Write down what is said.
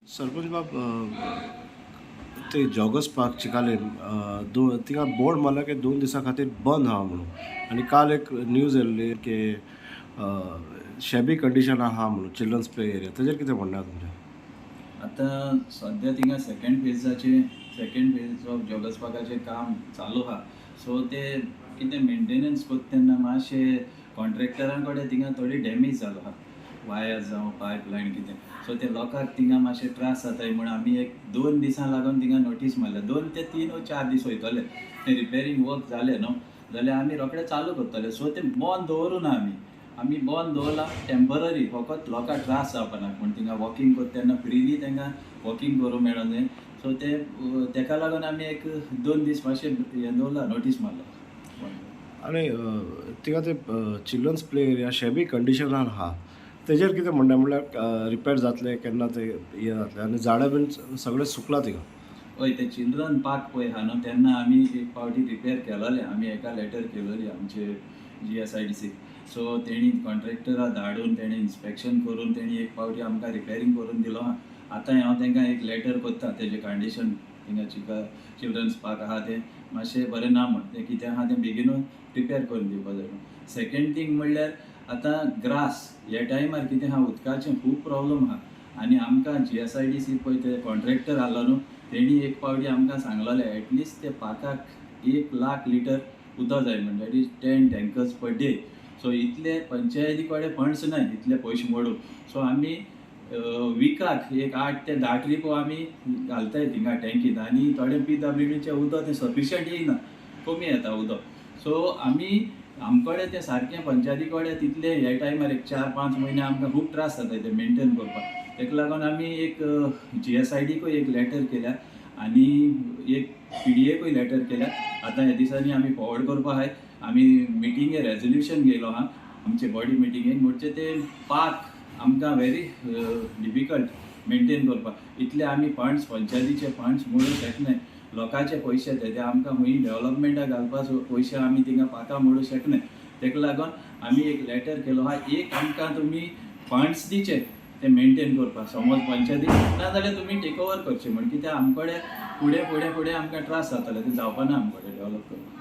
सरपंच बाब, ते joggers park Chicalim दोन थिंगा बोर्ड मारला की 2 दिसां खातीर बंद आहा म्हणून आनी काल एक न्यूज येयल्ली की शेबी कंडिशन आहा म्हणून चिल्ड्रन्स प्ले एरिया. तेजेर कितें म्हणणें आहा तुमचें? आतां सद्या थिंगा सेकंड फेजाचे, सेकंड फेज ऑफ जॉगर्स पार्काचें काम चालू आहा. सो ते कितें मेंटेनन्स करता तेन्ना मातशें कॉन्ट्रॅक्टरां कडेन थिंगा थोडी डॅमेज जालो आहा, वायर जावं पायप लायन कितें. सो ते लोकांक थिंगा मातशे त्रास जाताय म्हूण आमी एक 2 दिसां लागून थिंगा नोटीस मारल्या. 2 ते 3 वो 4 दीस वयतले. तें रिपेरींग वर्क जालें न्हू जाल्यार आमी रोखडे चालू करतले. सो तें बंद दवरूं ना आमी. आमी बंद दवरला टेंपररी, फकत लोकांक त्रास जावपा नाका म्हूण. थिंगा वॉकिंग करता तेन्ना फ्रिली तांकां वॉकिंग करूंक मेळोंक जाय. सो ते तेका लागून आमी एक 2 दीस मातशें हें दवरला, नोटीस मारला. आनी थिंगा ते चिल्ड्रन्स प्ले एरिया शेबी कंडिशनान आहा, तेजेर कितें म्हणणें? म्हणल्यार रिपेर जातलें केन्ना ते, हें जातलें? आनी झाडां बीन सगळें सुकलां थिंगा. हय, ते चिल्ड्रन पार्क पळय आहा न्हू, तेन्ना आमी एक फावटी रिपेर केलोलें. आमी एका लेटर केलोली आमचे जीएसआयडीसीक. सो तेणी कॉन्ट्रॅक्टरा धाडून, तेणी इन्स्पेक्शन करून, तेणी एक फावटी आमकां रिपेरींग करून दिलो आहा. आतां हांव तांकां एक लेटर करता, तेजें कंडिशन थिंगा चिका चिल्ड्रन्स पार्क आहा तें मातशें बरें ना म्हण, तें कितें आहा तें बेगिनूच रिपेर करून दिवपा जाय. सेकेंड थींग म्हणल्यार आतां ग्रास ह्या टायमार कितें आहा, उदकाचें खूब प्रॉब्लम आहा. आनी आमकां जीएसआयडीसी पळय ते कॉन्ट्रॅक्टर आहलो न्हू, तेणी एक फावटी आमकां सांगलोलें, एटलिस्ट ते पार्काक 1 लाख लिटर उदक जाय म्हण, that is 10 tankers per day. So इतले पंचायती कडेन फंड्स नाय इतले पयशे मोडूंक. सो आमी विकाक एक 8 ते 10 ट्रिपो आमी घालताय थिंगा टँकीत आनी थोडे पीडब्ल्यूडीचें उदक तें सफिशियंट येयना, कमी येता उदक. सो आमी आमकडे तें सारकें पंचायती कडेन तितले ह्या टायमार एक 4-5 म्हयने आमकां खूब त्रास जाता ते मेंटेन करपाक. तेका लागून आमी एक जीएसआयडीकूय एक लेटर केल्या आनी एक पीडीएकूय लेटर केल्या. आतां ह्या दिसांनी आमी फॉरवर्ड करपा आहाय. आमी मिटिंगे रेजोल्युशन घेयलो आहा आमचे बॉडी मिटिंगेक. म्हणजे ते पार्क आमकां व्हेरी डिफिकल्ट मेंटेन करपाक. इतले आमी फंड्स, पंचायतीचे फंड्स मोडूंक शकनाय. लोकांचे पयशे ते आमकां खंय डेवलपमेंटाक घालपाक पयशे आमी थिंगा पार्कां मोडूंक शकनाय. तेका लागून आमी एक लेटर केलो आहा, एक आमकां तुमी फंड्स दिचे ते मेंटेन करपाक समज पंचायती, ना जाल्यार तुमी टेक ओवर करचे म्हण. कित्याक आमकडे फुडें फुडें फुडें आमकां त्रास जातले, ते जावपा ना आमकडे डेवलप करपाक.